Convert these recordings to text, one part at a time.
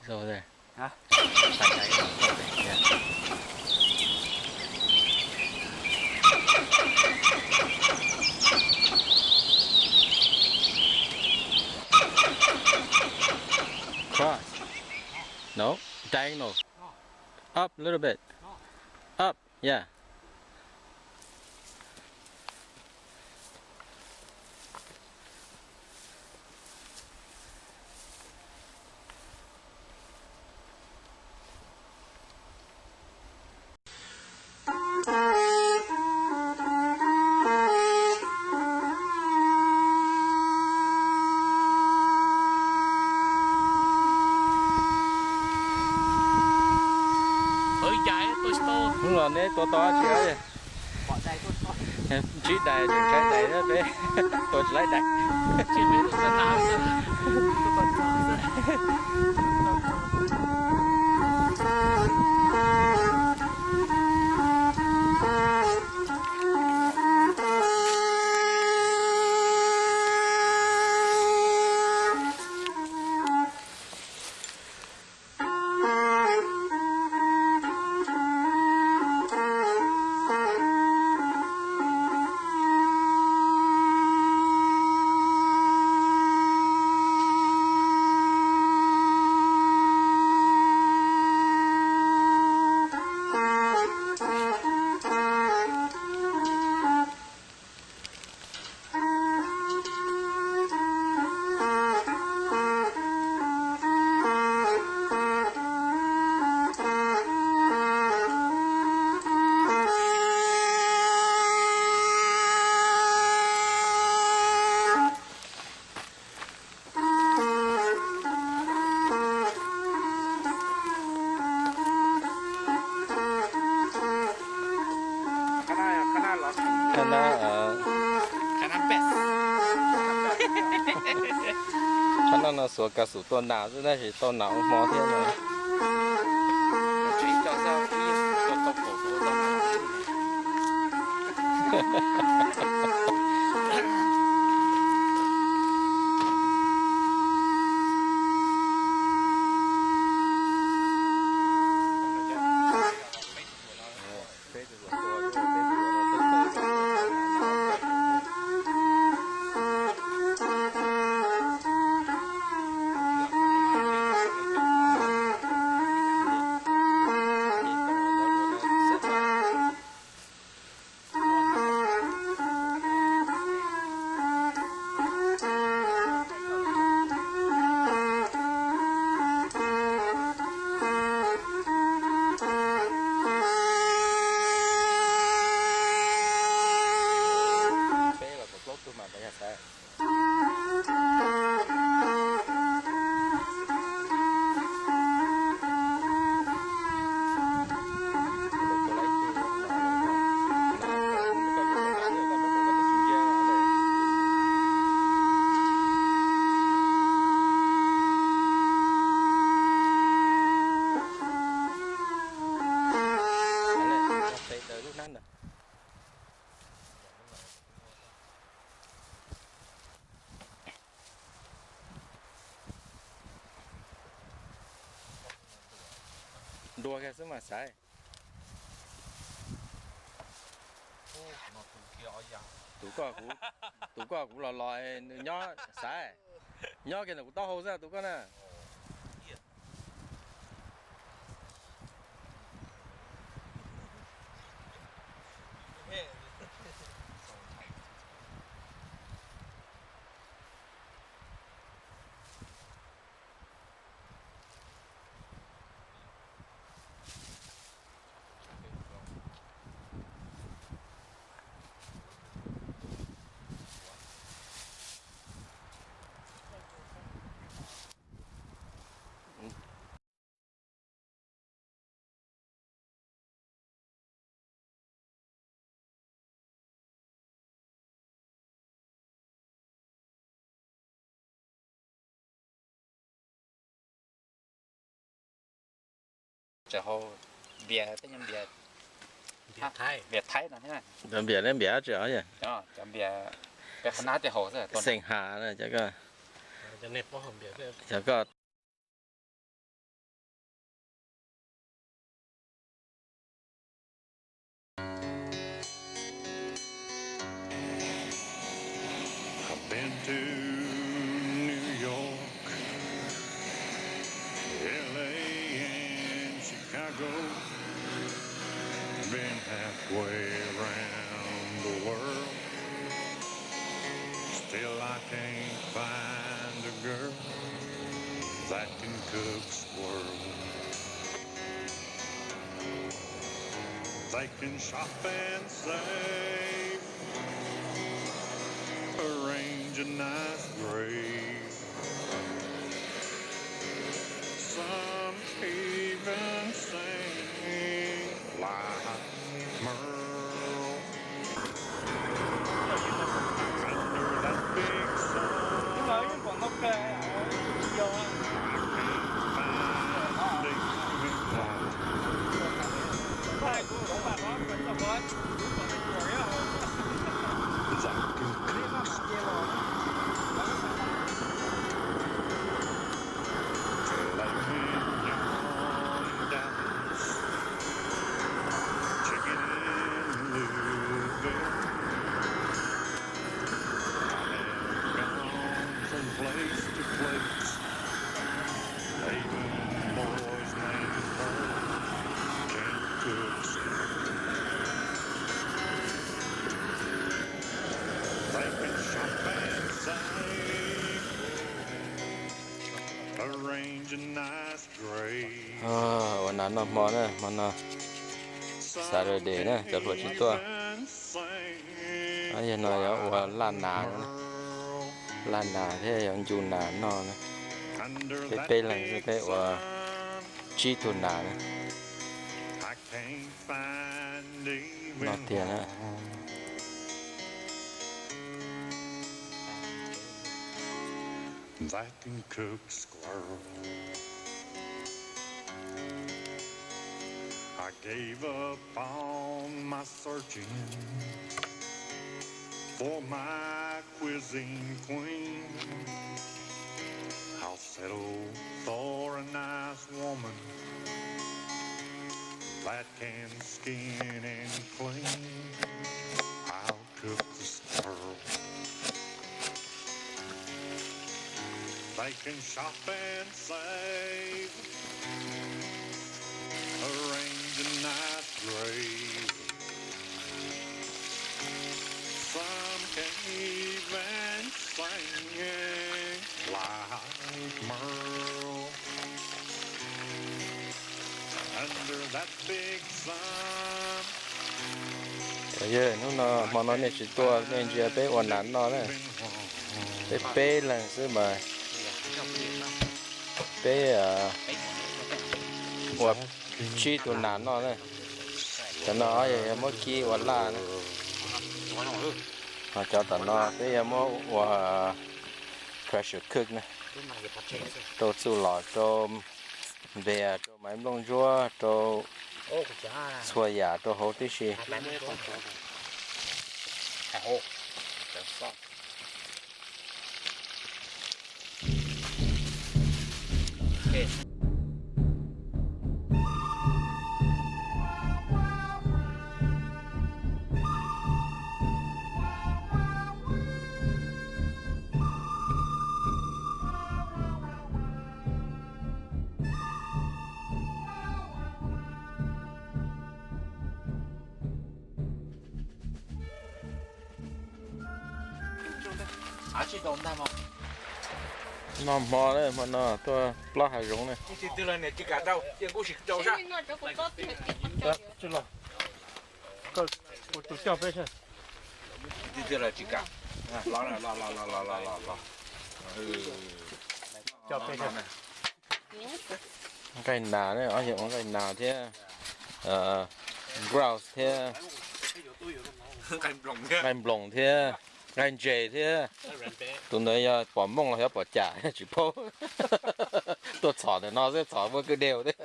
Over there. Huh? Phải đẩy nó, phải đẩy, yeah. Cross. No, diagonal. Up a little bit. Up, yeah. Hnub no neb tua tau dab tsi? Ntsib dais tseem ntshai dais thiab peb tua tsis laib dais. Qhab nab, qhab nab, qhab nab no xuas kas xum tua nas xwb tab sis tau nas ua hmo thiab no. Peb los kaum plaub tug mas pas yog xaiv. Dua kiag xwb mas xaiv. Tus koj, tus koj kuv los los nws nyob xaiv. Nyob kiag ntawm kuv taub hau xwb tus koj na. Tsis hau npias, tej nyuag npias, npias Thaib no thiab. Cov npias, npias tsis, cov npias peb qhov nab tej haus xwb, xeem has na cov ko. Cov ko. to New York, L A and Chicago. Been halfway around the world. Still I can't find a girl that can cook squirrel. They can shop and save, arrange a nice grave. Some even sing like Merle under that big sun. I can't find a human heart that can cook squirrel. Filet mignon and Dallas, chicken in Louisville. I have gone from place to place, even boys named Bert can't cook squirrel. They can shop and save, arrange a nice grave. Ua nas noj hmo na, hmo no Saturday na, cov hluas tsis tuaj. Yog no yog ua laj nas, laj nas thiab yog ncu nas noj na. Peb peb leeg xwb peb ua tsib tug nas na. Noj tiag na. That can cook squirrel. I gave up on my searching for my quizzing queen. I'll settle for a nice woman that can skin and clean. I'll cook the squirrel. They can shop and save, arrange a nice grave. Some can even sing like Merle under that big sun. Yog hnub no hmo no nej tsis tuaj nej ntsia peb ua nas noj na. Peb peb leeg xwb mas peb ua tsib tug nas noj na. Cov no yog yog muab kib ua laj na. Ho cov tom no peb yog muab ua pressure cook na, rau txuj lom, rau npias, rau maiv nplooj ntsuab, rau txhua yam rau hauv tib si. Noj hmo na, hmo no tuaj plaub hav zoov na. Nqaij nas, ob yam ua nqaij nas thiab, grouse thiab, nqaij nploos thiab, nqaij ntses thiab. Tus ntawd yog pom mooj los yog pom cam tsis paub. Tuaj txhom ntawm no xwb, txhom muaj kwj dej thiab.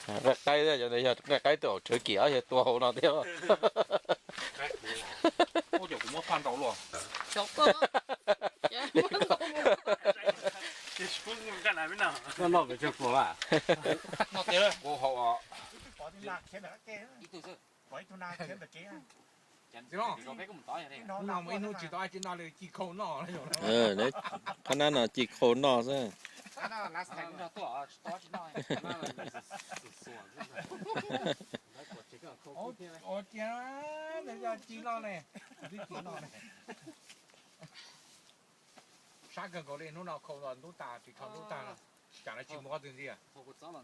Nqaij qaib thiab, cov ntawd yog nqaij qaib tuaj hauv Thav Kim, ob yog tua hauv no thiab. Hnub no mus ib hnub tsis tau dab tsi noj li, ci khau noj. Qhov nab no ci khau noj xwb. Ua tiag, nws yog ci noj ne, twb ci noj ne. Sab kawg nkaus li, hnub no khau los ntub tag, tsis tho ntub tag no. Tsam no tsis mus qhov twg ntxiv. Tsam no,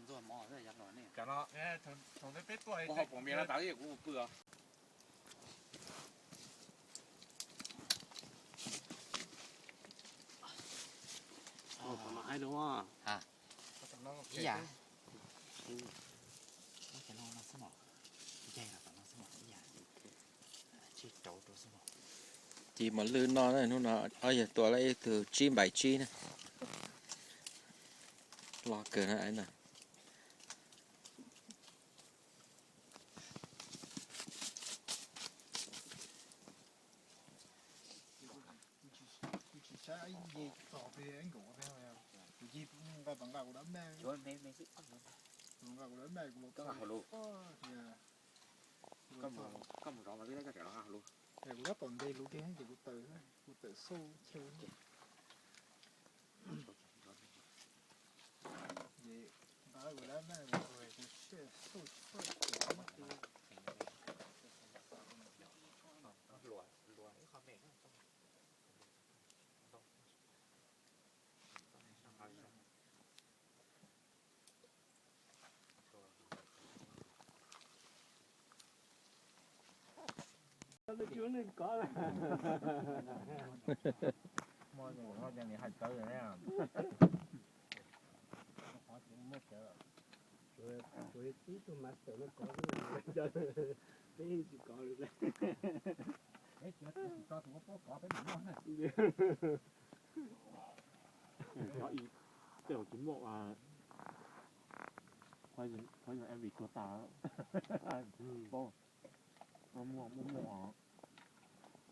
ci mos lwj noj na, hnub no ob yawg tua lawm ib tug tsib npaim tsib na. Loj kawg na. Kuv tsis saib ib nce txog pem nkaus, kuv cia nqa tom nqa kuv dab maj, nqa kuv dab maj kuv los, kuv tab tom nte lus tiag ces kuv tawm, kuv tawm xauj chaw. Ces nqa kuv dab maj kuv xauj chaw. Muaj tus no ces nws hais tawv ne. Tus ib tug master no kov, peb tsis kov li. Peb tsis tso tus ua paub kov peb mus noj na. Tej zaum tsis muaj, qhov yog Eric tuag tas, paub, muaj muaj muaj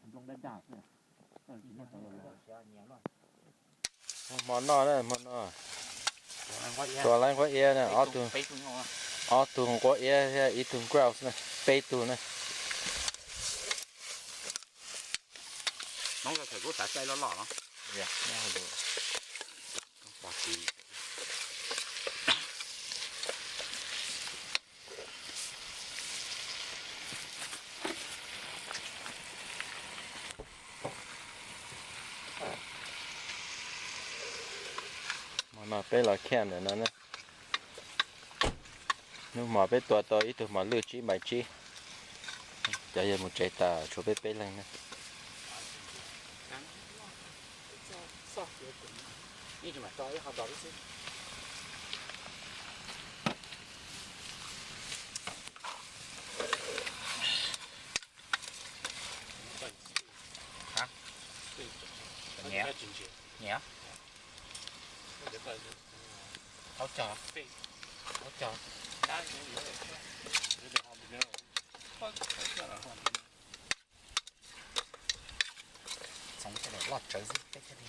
nplooj daj daj xwb, tsis muaj cov los. Hmo noj na, hmo noj. Tua laib nquab iab na, ob tug nquab iab thiab ib tug grouse na, peb tug na. Hmo no peb los camp ntawm no na. Hnub hmo peb tua tau ib tug mos lwj tsib npaim tsib. Cov yawg mus tsev tas tshuav peb peb leeg na. Txhoov sawv daws loj tsawv xwb peb thiaj li